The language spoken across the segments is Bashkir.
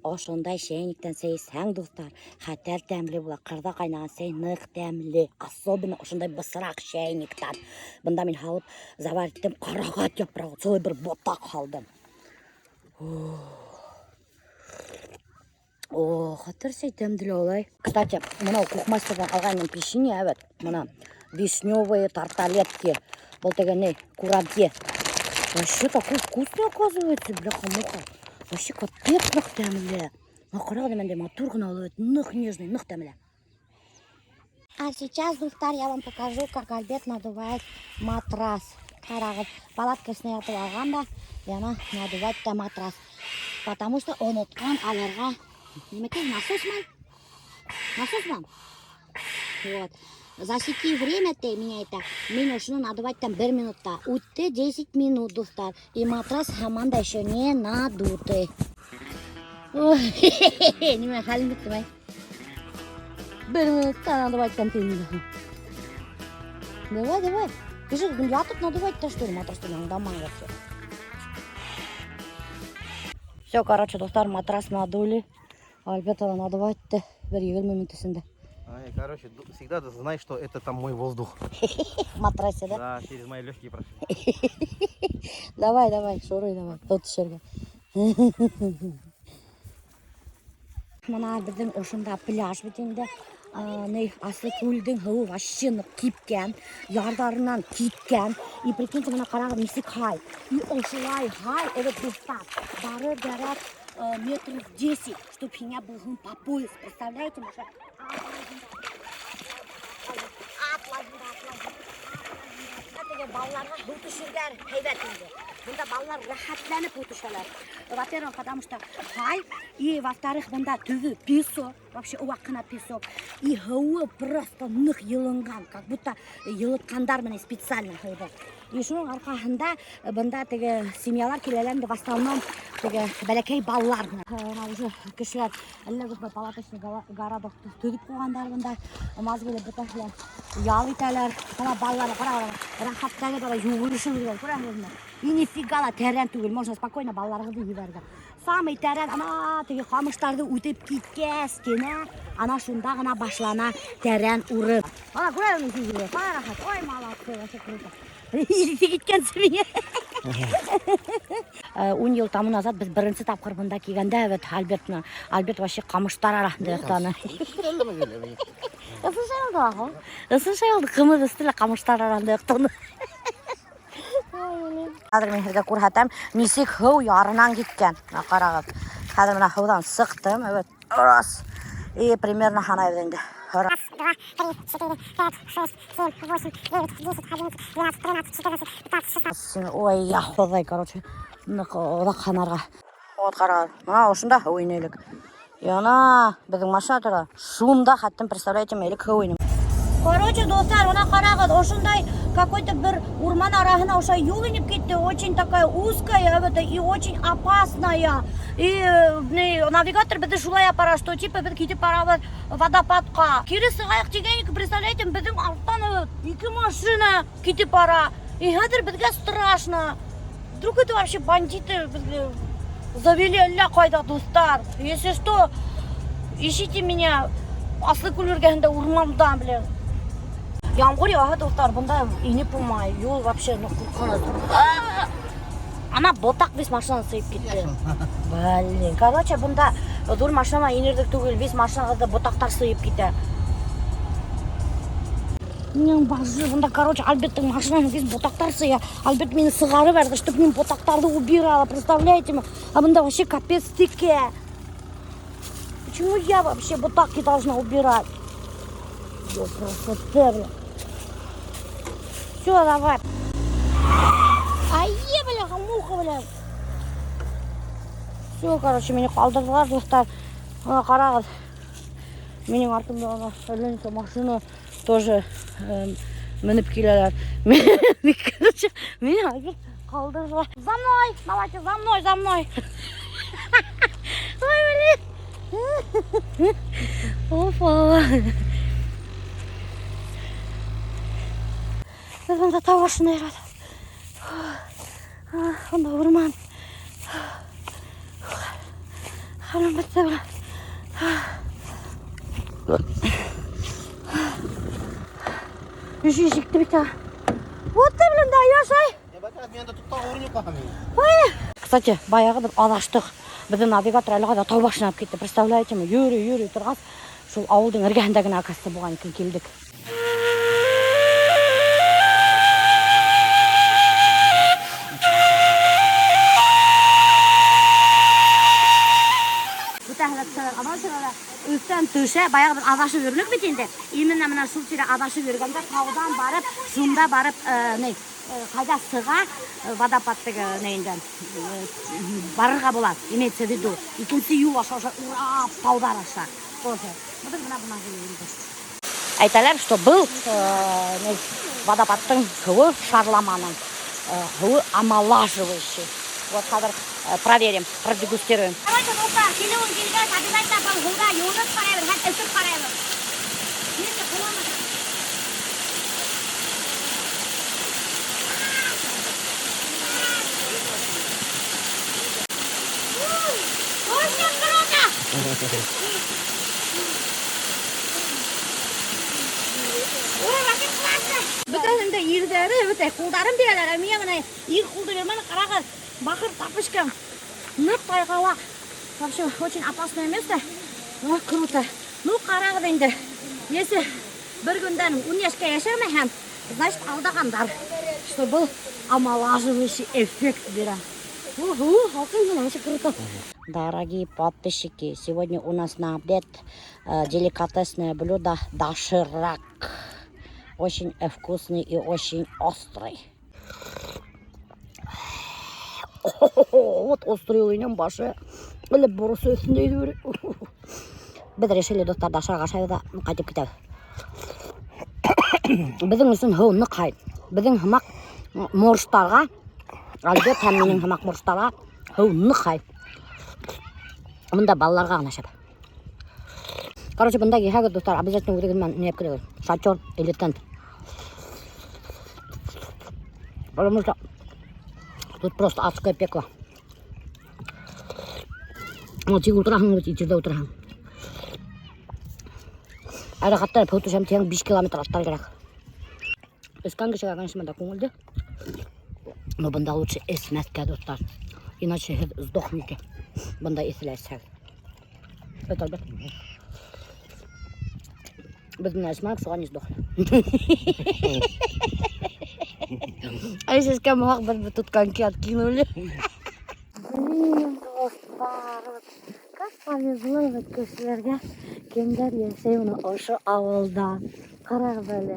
Ошондай чәйниктән сәй эсһәң, дуҫтар, хәтәр тәмле була. Ҡырҙа ҡайнаған сәй ныҡ тәмле. Особенно ошондай бысраҡ чәйниктән. Бында мин һалып заварить иттем ҡарағат япрағы, целый бер ботаҡ һалдым. О, хәтәр сәй тәмле улай. Кстати, мынау Кухмастерҙан алған мин печенье, әбәт. Мына вишневые тарталетки. Был теге ни, курабье. Вообще такой вкусный оказывается, бляха-муха. Вообще капец ныҡ тәмле. Мына ҡарағыҙ, мындай матур ғына алып, ныҡ нежный, ныҡ тәмле. А сейчас, дуҫтар, я вам покажу, как Альберт надувает матрас. Ҡарағыҙ, палаткаһына ятып алған да, яна надувать та матрас. Потому что онотҡан алырға нимәкәй, насос май? Насос май? Вот. Засеки время ты меня это. Мин ошоно надувать там бер минутта. Үтте 10 минут, дуҫтар. И матрас һаман да еще не надутый. Ой, нимә хәлем бөттө май. Бер минутта надувать там ты. Давай, давай. Ты же ятып надувать то что ли матрасты аңдамай вообще. Все, короче, дуҫтар, матрас надули. Альберт надувать итте бер 20 минут эсендә. Ай, короче, всегда знай, что это там мой воздух. В матрасе, да? Да, через мои легкие прошли. Давай, давай, шуруй, давай. Һыу төшөргә. Мына беҙҙең ошонда пляж бит инде. Ни, Аслыкүлдең һыуы вообще ныҡ кипкән, ярҙарынан киткән. И прикиньте, мына ҡарағыҙ, нисек һай. И ошолай һай, evet, дуҫтар, барыр кәрәк метров 10, чтоб һиңә булһын по пояс. Представляете, мына атлайһың да, атлайһың. Теге балаларға һыу төшөргә һәйбәт инде. Бында балалар рәхәтләнеп һыу төшәләр. Во-первых, потому что һай, и во-вторых, бында төбө песок, вообще ваҡ ҡына песок. И һыуы просто ныҡ йылынған, как будто йылытҡандар менән специально һыуҙы. И шуның арҡаһында бында теге семьялар киләләр инде, в основном теге бәләкәй балалар. Бына уже кешеләр әллә күпме палаточный городок төҙөп ҡуйғандар бында. Маҙ килеп бөтәһе лә ял итәләр. Бына балалар ҡара, рәхәтләнеп ала йүгерешеп йөрөйҙәр, күрәһегеҙме? И нифига ла тәрән түгел, можно спокойно балаларығыҙҙы ебәрергә. Самый тәрән ана теге ҡамыштарҙы үтеп киткәс кенә, ана шунда ғына башлана тәрән урын. Ана күрәһегеҙме, йүгерә. Ҡара рәхәт. Ой, молодцы, вообще круто. Киткәнсе миңә. 10 йыл тому назад беҙ беренсе тапҡыр бында килгәндә, бит Альбертны, Альберт вообще ҡамыштар араһында йоҡланы. Ысын алды, ағыл. Ысын алды, ҡымыҙ эсте лә ҡамыштар араһында йоҡланы. Хәҙер мин һеҙгә күрһәтәм, нисек һыу ярынан киткән. Мына ҡарағыҙ. Хәҙер мына һыуҙан сыҡтым, evet. Раз. И примерно һанайбыҙ инде. Раз, два, три, четыре, пять, шесть, семь, восемь, девять, 10, 11, 12, 13, 14, 15, 16. Ой, я хоҙай, короче. Ныҡ оҙаҡ һанарға. Вот ҡарағыҙ. Мына ошонда һыу ине элек. И ана беҙҙең машина тора. Шунда хәттем, представляете, элек һыу ине. Короче, дуҫтар, мына ҡарағыҙ, ошондай какой-то бер урман араһына ошо юл инеп китте, очень такая узкая, это, и очень опасная. И не, навигатор беҙҙе шулай апара, что типа беҙ китеп барабыҙ водопадҡа. Кире сығайыҡ тигән, представляете, беҙҙең арттан ике машина китеп бара. И хәҙер беҙгә страшно. Вдруг это вообще бандиты беҙгә завели әллә ҡайҙа, дуҫтар. Если что, ищите меня Аслыкүл эргәһендә урманда, блин. Ямғыр яуһа, дуҫтар, бында инеп булмай. Юл вообще ныҡ ҡурҡыныс. Ана ботаҡ весь машинаны сыйып китте. Блин, короче, бында ҙур машина инерлек түгел, весь машинағыҙҙы ботаҡтар сыйып китә. Минең башы, бында, короче, Альберттың машинаһын весь ботаҡтар сыя. Альберт мине сығарып бәрҙе, чтоб мин ботаҡтарҙы убирала, представляете ме? А бында вообще капец текә. Почему я вообще ботаки должна убирать? Ёпрст, бля. Все, давай. Ай, бляха, муха, бля. Все, короче, мине ҡалдырҙылар, дуҫтар. Ана ҡарағыҙ. Минең артымда ана әллә нисә машина тоже менеп киләләр. Короче, мине Альберт ҡалдырҙылар. За мной, давайте, за мной, за мной. Ой, блин. Опа. Беҙ бында тау башына йөрөп. Бында урман. Хәлем бөттө. Өшөй бит. Вот ты, блин, даешь, ай. Кстати, баяғы беҙ аҙаштыҡ. Беҙҙең навигатор әле ҡайҙа тау башына алып китте. Представляете ме? Йөрөй, йөрөй торғас, шул ауылдың эргәһендә генә, оказывается, булған икән, килдек. Бөтәһе лә төшәләр. Анау төшәләр. Өҫтән төшә, баяғы беҙ аҙашып йөрөнөк бит инде. Именно мына шул тирә аҙашып йөрөгәндә тауҙан барып, шунда барып, ни, ҡайҙа сыға, водопад теге нейендән, барырға була, имеется в виду. Икенсе юл аша, ошо урап тауҙар аша. Тоже. Ну, беҙ бына бына инде. Әйтәләр, что был ни, водопадтың һыуы шарламаның, һыуы омолаживающий. Вот хәҙер проверим, продегустируем. Давайте, дуҫтар, килеүен килгәс, обязательно был һыуҙа йыуынып ҡарайбыҙ һәм эсеп ҡарайбыҙ. Нисек ҡыуамы? Очень круто! Ой, вообще классно! Бөтәһенең дә ирҙәре, бөтә ҡулдарын бирәләр, ә миңә бына ир ҡулды бирмәне, ҡарағыҙ, баҡыр тапочкам. Ныҡ тайғалаҡ. Вообще очень опасное место, но круто. Ну, ҡарағыҙ инде. Если бер көндән 10 йәшкә йәшәмәһәм, значит, алдағандар, что был омолаживающий эффект бирә. Уху, һалҡын ғына, вообще круто. Дорогие подписчики, сегодня у нас на обед деликатесное блюдо доширак. Очень вкусный и очень острый. Вот острый уйнам башы. Әле боросы өҫтөндә ине. Беҙ решили, дуҫтар, доширак ашайбыҙ ҙа ҡайтып китәбеҙ. Беҙҙең өсөн һыу ныҡ һай. Беҙҙең һымаҡ моржтарға, Альберт һәм минең һымаҡ моржтарға һыу ныҡ һай. Бында балаларға ғына шәп. Короче, бында килһәгеҙ, дуҫтар, обязательно үҙегеҙ менән ни алып килегеҙ? Шатер или тент. Потому что тут просто адское пекло. Вот тик ултыраһың бит, ерҙә ултыраһың. Әле хатта һыу төшәм тиһәң, 5 километр атлар кәрәк. Эскән кешегә, конечно, бында күңелле. Но бында лучше эсмәҫкә, дуҫтар. Иначе һеҙ сдохнете. Бында эҫелә эсһәгеҙ. Это Альберт. Беҙ менән эсмәнек, шуға не сдохли. А если с кем бы тут коньки откинули. Блин, дуҫтар, вот как повезло вот кешеләргә, кемдәр йәшәй бына ошо ауылда. Ҡарағыҙ әле.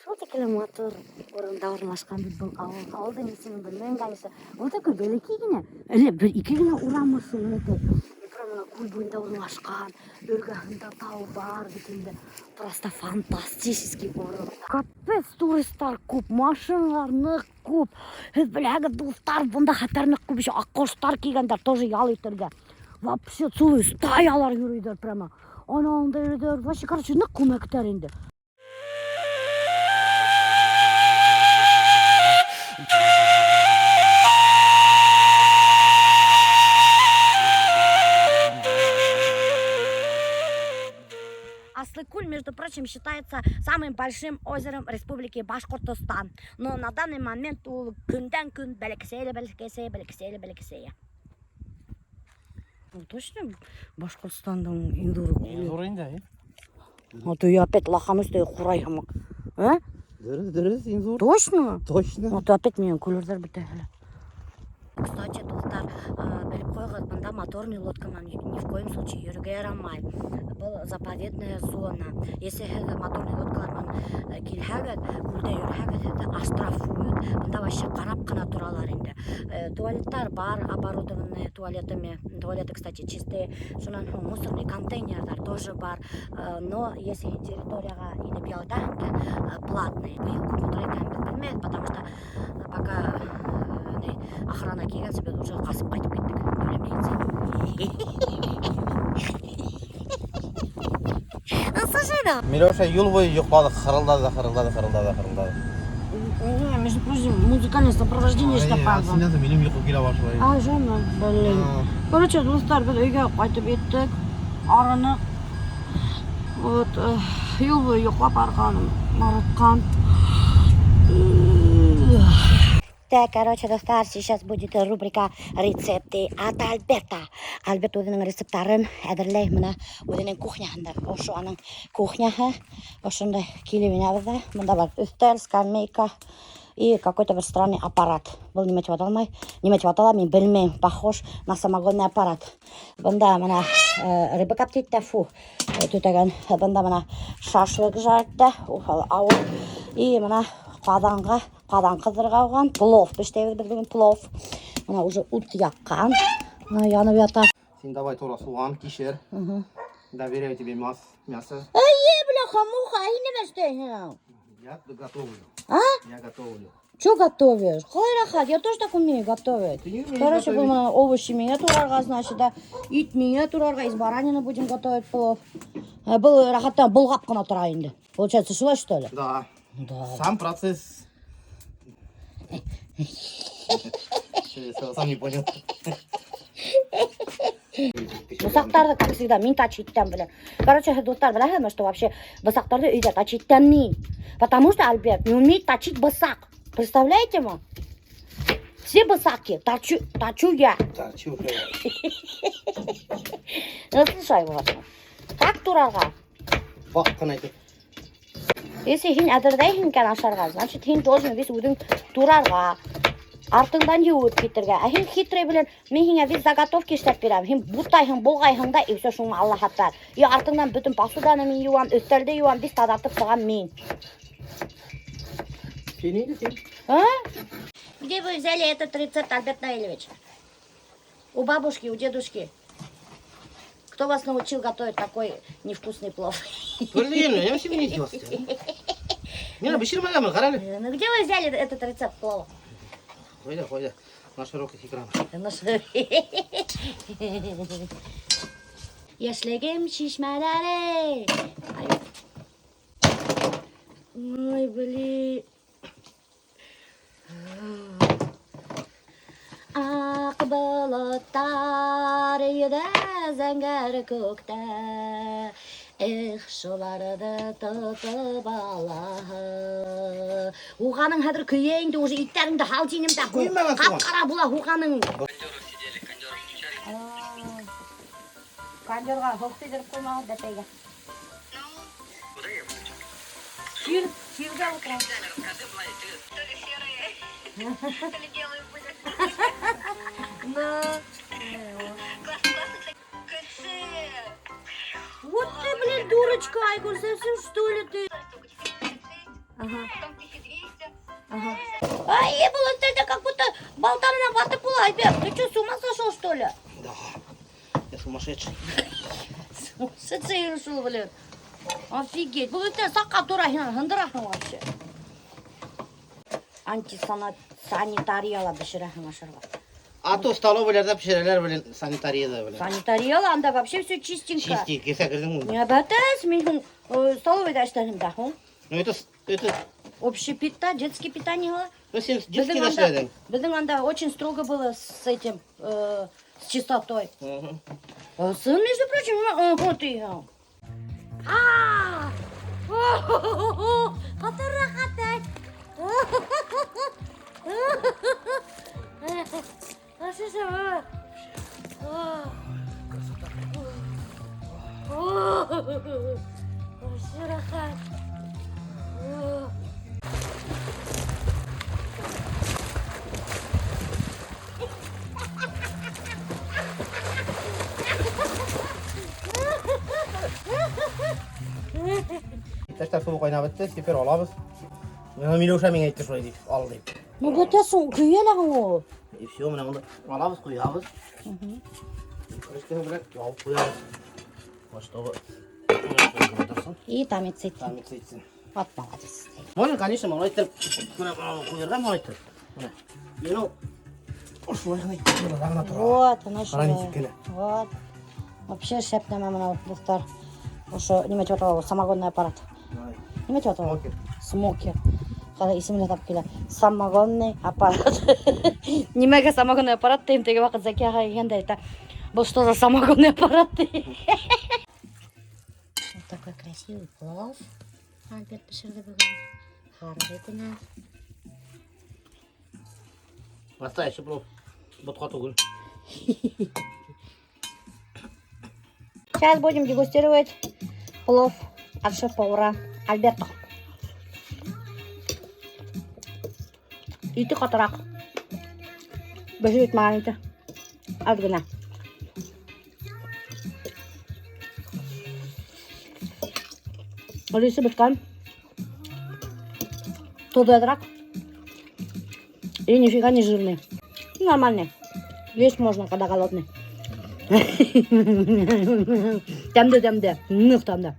Шул тиклем матур урында урынлашҡан бит был ауыл. Ауылдың исемен белмәйем, конечно. Ул такой бәләкәй генә. Әле бер ике генә урамы шул этой. И прям бына күл буйында урынлашҡан. Эргәһендә тау бар бит инде. Просто фантастический урын. Капец, туристар күп, машиналар ныҡ күп. Һеҙ беләһегеҙ, дуҫтар, бында хәтәр ныҡ күп еще аҡҡоштар килгәндәр тоже ял итергә. Вообще целый стаялар йөрөйҙәр прямо. Анауында йөрөйҙәр. Вообще, короче, ныҡ күмәктәр инде. Аслыкуль, между прочим, считается самым большим озером Республики Башкортостан. Но на данный момент ул көндән көн бәләкәсәйә, бәләкәсәйә, бәләкәсәйә, бәләкәсәйә. Ну, точно Башҡортостандың иң ҙур күле? Ҙур инде, әй. А то я опять лоханусь, да ҡурай һымаҡ. А? Дөрөҫ, дөрөҫ, иң ҙур. Точно? Точно. А то опять минән көлөрҙәр бөтәһе лә. Кстати, дуҫтар, белеп ҡуйығыҙ, бында моторный лодка менән ни в коем случае йөрөргә ярамай. Был заповедная зона. Если һеҙ моторный лодкалар менән килһәгеҙ, күлдә йөрөһәгеҙ, һеҙҙе оштрафуют. Бында вообще ҡарап ҡына торалар инде. Туалеттар бар, оборудованные туалетами. Туалеты, кстати, чистые. Шунан һуң мусорный контейнерҙар тоже бар. Но если һин территорияға инеп ял итәһең икән, платный. Быйыл күпме тора икәнен беҙ белмәйбеҙ, потому что пока ни, охрана килгәнсе беҙ уже ҡасып ҡайтып киттек. Түләмәйенсә. Слушай, да. Миләүшә юл буйы йоҡланы, хырылдады, хырылдады, хырылдады, хырылдады. Между прочим, музыкальное сопровождение эшләп ҡуйҙым. Һинән минең йоҡо килә башлай. А, жана, блин. Короче, дуҫтар, беҙ өйгә ҡайтып еттек. Арыныҡ. Вот, юл буйы йоҡлап арығаным, арытҡан. Так, короче, дуҫтар, сейчас будет рубрика «Рецепты от Альберта». Альберт үҙенең рецепттарын әҙерләй бына үҙенең кухняһында. Ошо уның кухняһы. Ошондай килеп инәбеҙ ҙә. Бында бар өҫтәл, скамейка и какой-то бер странный аппарат. Был нимә тип аталмай? Нимә тип атала, мин белмәйем. Похож на самогонный аппарат. Бында бына рыба коптит тә, фу, төтәгән. Бында бына шашлык жарит тә, уф, ауыр. И бына ҡаҙанға, ҡаҙан ҡыҙҙырырға ҡуйған. Плов бештерәбеҙ беҙ бөгөн, плов. Бына уже ут яҡҡан. Бына янып ята. Һин давай тура һуған, кишер. Доверяю тебе мясо. Эй, бляха, муха, ай нимә эшләйһең? Я готовлю. А? Я готовлю. Что готовишь? Ҡалай рәхәт, я тоже так умею готовить. Ты не умеешь Короче, готовить. был овощи миңә турарға, значит, да. Ит миңә турарға, из баранины будем готовить плов. Был рәхәттән болғап ҡына тора инде. Получается, шулай, что ли? Да. Да. Сам процесс. Что, я сам не понял. Бысаҡтарҙы, как всегда, мин точить итәм, блин. Короче, дуҫтар, беләһегеҙме, что вообще бысаҡтарҙы өйҙә точить итәм мин. Потому что Альберт не умеет точить бысаҡ. Представляете ме? Все бысаки точу я. Так, чего, блядь? Ну, слушай, вот. Как турарға? Ваҡ ҡына итеп. Если һин әҙерләйһең икән ашарға, значит, һин должен весь үҙең турарға. Артыңдан йыуып китергә. Ә һин хитрый белән, мин һиңә весь заготовки эшләп бирәм. Һин бутайһың, болғайһың да, и все, шуңа Аллаһ әкбәр. И артыңдан бөтөн посуданы мин йыуам, өҫтәлде йыуам, весь таҙартып сығам мин. Һин инде һин. А? Где вы взяли этот рецепт, Альберт Наилевич? У бабушки, у дедушки. Кто вас научил готовить такой невкусный плов? Блин, я вообще не делал. Мин бешермәгәнмен, ҡара әле. Ну где вы взяли этот рецепт плова? Ҡуйҙа, ҡуйҙа. На широких экранах. Йәшлегем шишмәләре. Ай. Ой, блин. Аҡ болоттар йөҙә зәңгәр күктә. Эх, шуларҙы тотоп алаһы. Һуғаның хәҙер көйә инде, уже иттәреңде һал тинем дә. Көймәгән һуған. Ҡап-ҡара була һуғаның. Кондерға һыу тейҙереп ҡуймағыҙ бәпәйгә. Сир, сиргә ултыра. То ли серые, то ли белые были. Да. Классно, классно, кстати. КЦ. Вот ты, блин, дурочка, Айгуль, совсем что ли ты? Только 456, Ага, потом 1200. ага. Ай, был это как будто болтами на ваты була, Альберт. Ты что, с ума сошел, что ли? Да. Я сумасшедший. Сумасшедший ушел, блин. Офигеть. Был это саҡа тура һындыраһың вообще. Антисанитарияла бешерәһең ашарға. А то столовыйларҙа бешерәләр, блин, санитарияла, блин. Санитарияла, анда вообще все чистенько. Чистенько, килһә керҙең Не бәтәс, мин һуң столовыйҙа эшләнем дә һуң. Ну это, Общепитта, детский питание. ну һин детский Беҙҙең анда, эшләнең. беҙҙең анда очень строго было с этим, с чистотой. Мгм. Сын, между прочим, вот и. А! Ҡаты рәхәт. А что же? Красота. Вообще рәхәт. Иптәштәр, һыуы ҡайнап бөттө, теперь алабыҙ. Бына Миләүшә миңә әйтте шулай тип, ал тип. Ну бөтә һуң көйә лә ул. И все, бына бында алабыҙ, ҡуябыҙ. Крышканы белән ябып ҡуябыҙ. Вот чтобы торһон. И тамиться итһен. Тамиться итһен. Вот молодец. Можно, конечно, малай иттереп, бына ҡуйырға малай иттереп. Бына. Мин ошолай ғына итеп ғына тора. Вот, ана Ҡара шулай. нисек кенә. Вот. Вообще шәп нәмә бына дуҫтар. Ошо нимә тип атала ул? Самогонный аппарат. Ай. Нимә тип атала? Смокер. Смокер. Хәҙер исемен тап килә. Самогонный аппарат. Нимәгә самогонный аппарат тием, теге ваҡыт Зәки ағай килгәндә әйтә. Был что за самогонный аппарат ти? Вот такой красивый плов Альберт бешерҙе бөгөн. Һарыҡ итенән. Настоящий плов. Бутҡа түгел. Сейчас будем дегустировать плов от шеф-повара Альберта. Ите ҡатыраҡ. Бешеп етмәгән ите. Аҙ ғына. Рисы бөткән. Тоҙо аҙыраҡ. И нифига не жирный. Нормальный. Есть можно, когда голодный. Тәмле, тәмле. Ныҡ тәмле.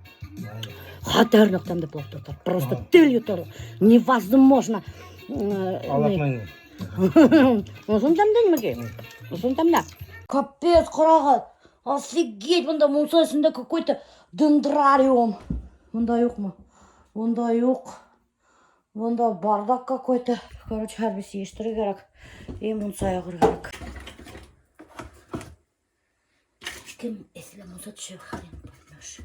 Хәтәр ныҡ тәмле плов, дуҫтар. Просто тел йоторлоҡ. Невозможно. Аллаҡмайым. Ысын тәмле нимәкәй? Ысын тәмле. Капец, ҡарағыҙ. Офигеть, бында мунса эсендә какой-то дендрариум. Бында юҡмы? Бында юҡ. Бында бардак какой-то. Короче, хәҙер йыйыштырыр кәрәк. И мунса яғыр кәрәк. Кем эҫелә мунса төшөрә, хрен поймешь.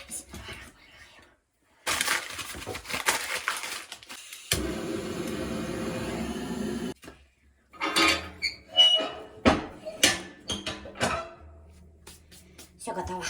Бисмиллахиррахманиррахим. Все готово.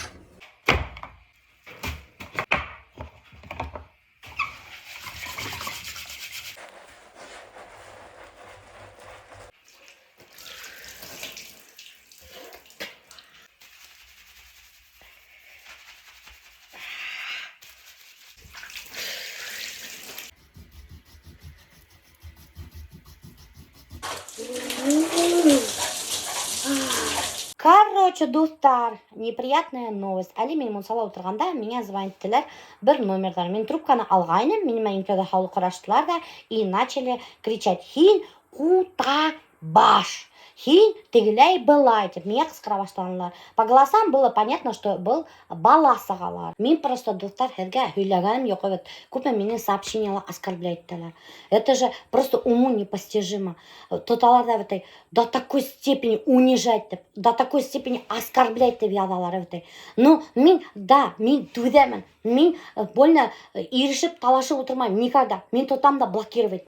Короче, дуҫтар, неприятная новость. Әле мин мунсала ултырғанда миңә звониттеләр бер номерҙан. Мин трубканы алғайным, минең менән иң тәүҙә һаулыҡ һораштылар ҙа и начали кричать: "Һин ҡутабаш! Һин тегеләй былай!" тип миңә ҡысҡыра башланылар. По голосам было понятно, что был бала сағалар. Мин просто, дуҫтар, һеҙгә һөйләгәнем юҡ бит. Күпме мине сообщениела оскорблять иттеләр. Это же просто уму непостижимо. Тоталар ҙа бит, до такой степени унижать тип, до такой степени оскорблять тип яҙалар бит. Ну, мин, да, мин түҙәмен. Мин больно ирешеп, талашып ултырмайым никогда. Мин тотам да блокировать.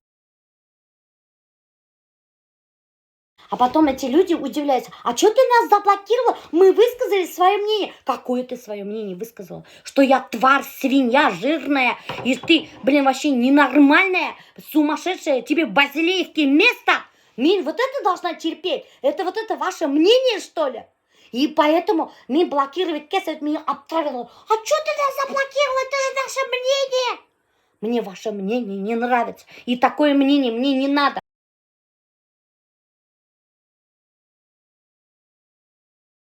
А потом эти люди удивляются: а чё ты нас заблокировала? Мы высказали свое мнение. Какое ты свое мнение высказала? Что я тварь, свинья жирная, и ты, блин, вообще ненормальная, сумасшедшая, тебе в Базилеевке место? Мин вот это должна терпеть? Это вот это ваше мнение, что ли? И поэтому мин блокировать кесать меня обтравила. А чё ты нас заблокировала? Это же наше мнение. Мне ваше мнение не нравится. И такое мнение мне не надо.